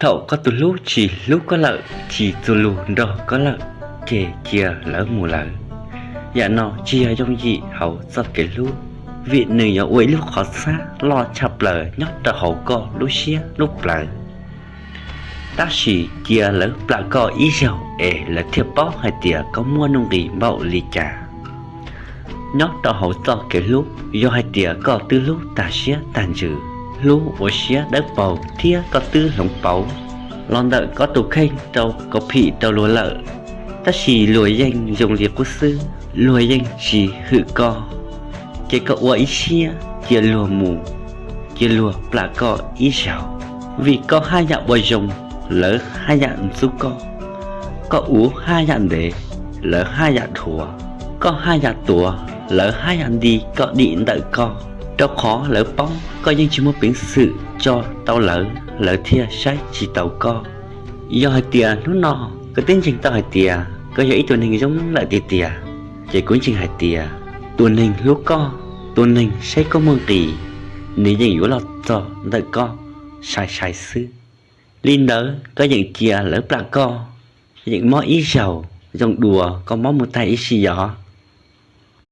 Thaum koj tus hlub tsis hlub koj lawm, tsis txuag lus nrog koj lawm, ces cia lawv mus lawm. Yam no tsis yog yooj yim hauv txoj kev hlub, vim nws yuav ua ib lub qhov txhab loj tshaj plaws nyob rau hauv koj lub siab lub plawv. Tab sis cia lawv plam koj ib zaug es lawv thiaj paub hais tias koj muaj nuj nqis npaum li cas. Nyob rau hauv txoj kev hlub, yog hais tias koj twb hlub tag siab tag ntsws, hlub ua siab dawb paug thiab koj twb hloov pauv los ntawm koj tus kheej rau kaus phim rau luag lawm, tab sis luag yeej zoo li qub xwb, luag yeej tsis hwm koj, ces koj ua ib siab cia luag mus, cia luag plam koj ib zaug. Vim koj haj yam ua zoo, lawv haj yam ntxub koj. Koj uv haj yam ntev, lawv haj yam dhuav. Koj haj yam tuav, lawv haj yam nti koj dim ntawm koj, rau qhov lawv paub koj yeej tsis muaj peev xwm tso tau lawv, lawv thiaj saib tsis taus koj. Yog hais tias hnub no koj twb ntseeg tau hais tias koj yog ib tug neeg zoo lawm tiag tiag, ces kuv ntseeg hais tias tus neeg hlub koj, tus neeg saib koj muaj nqis, nws yeem yuav los txog ntawm koj sai sai xwb. Li ntawd koj yeem cia lawv plam koj, yeem mob ib zaug zoo dua koj mob mus tag ib si yog?